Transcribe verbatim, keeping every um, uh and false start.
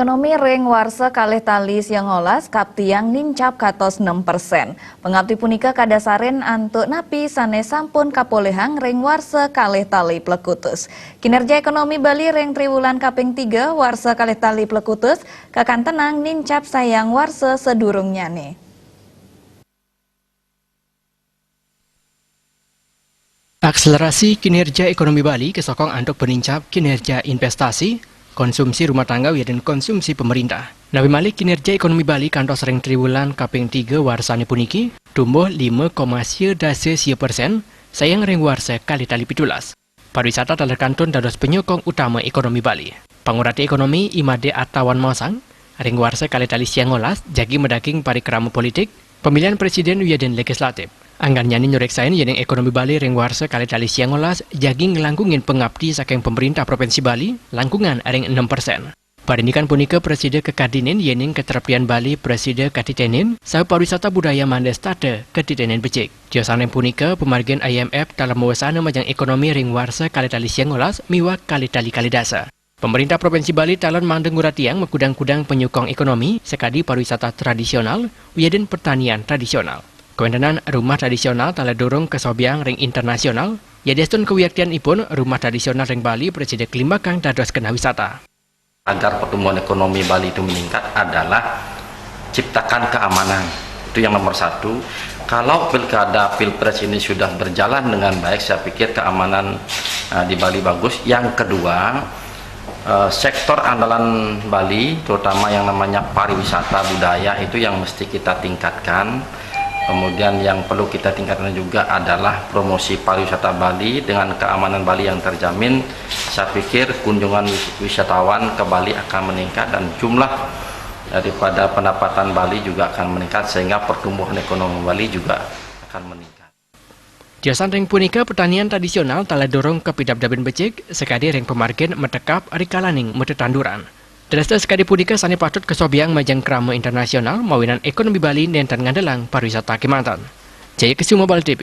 Ekonomi ring warsa kalih tali siangolas kaptiang nincap katos nem persen. Pangapti punika kadasarin antuk napi sane sampun kapolihang ring warsa kalih tali plekutus. Kinerja ekonomi Bali ring triwulan kaping tiga warsa kalih tali plekutus kakantenang nincap sayang warsa sadurungnyane. Akselerasi kinerja ekonomi Bali kasokong antuk panincap kinerja investasi, konsumsi rumah tangga wiadin konsumsi pemerintah. Napi malih kinerja ekonomi Bali kantos ring triwulan kaping tiga warsane puniki tumbuh lima koma sia dasa sia persen, sayang ring warsa kalih tali pitulas. Pariwisata taler kantun dados penyokong utama ekonomi Bali. Pangurati ekonomi I Made Attawan maosang, ring warsa kalih tali siangolas jagi madaging parikrama politik, pemilihan presiden wiadin legislatif. Anggannyane nyureksain yening ekonomi Bali ring warsa kalih tali siangolas jagi nglangkungin pangapti saking pemerintah Provinsi Bali langkungan ring nem persen. Parindikan punika prasida kakadinin yening katreptian Bali prasida katitenin, saha pariwisata budaya mangda setata katitenin becik. Tiosan ring punika, pamargin I M F taler mawesana majeng ekonomi ring warsa kalih tali siangolas miwah kalih tali kalih dasa. Pemerintah Provinsi Bali taler mangda nguratiang makudang-kudang panyokong ekonomi sakadi pariwisata tradisional wiadin pertanian tradisional. Kawentenan rumah tradisional taler durung kasobiang ring internasional, yadiastun kawiaktianipun rumah tradisional ring Bali prasida kalimbakang dados keneh wisata. Agar pertumbuhan ekonomi Bali itu meningkat adalah ciptakan keamanan. Itu yang nomor satu. Kalau pilkada, pilpres ini sudah berjalan dengan baik, saya pikir keamanan, eh, di Bali bagus. Yang kedua, eh, sektor andalan Bali, terutama yang namanya pariwisata budaya, itu yang mesti kita tingkatkan. Kemudian yang perlu kita tingkatkan juga adalah promosi pariwisata Bali. Dengan keamanan Bali yang terjamin, saya pikir kunjungan wis-, wisatawan ke Bali akan meningkat dan jumlah daripada pendapatan Bali juga akan meningkat, sehingga pertumbuhan ekonomi Bali juga akan meningkat. Tiosan ring punika, pertanian tradisional taler durung kapidabdabin becik, sakadi ring pamargin matekap rikalaning matetanduran. Dresta sakadi punika sane patut kasobiang majeng krama internasional, mawinan ekonomi Bali nenten ngandelang pariwisata kemanten. Jaya Kesuma, Bali T V.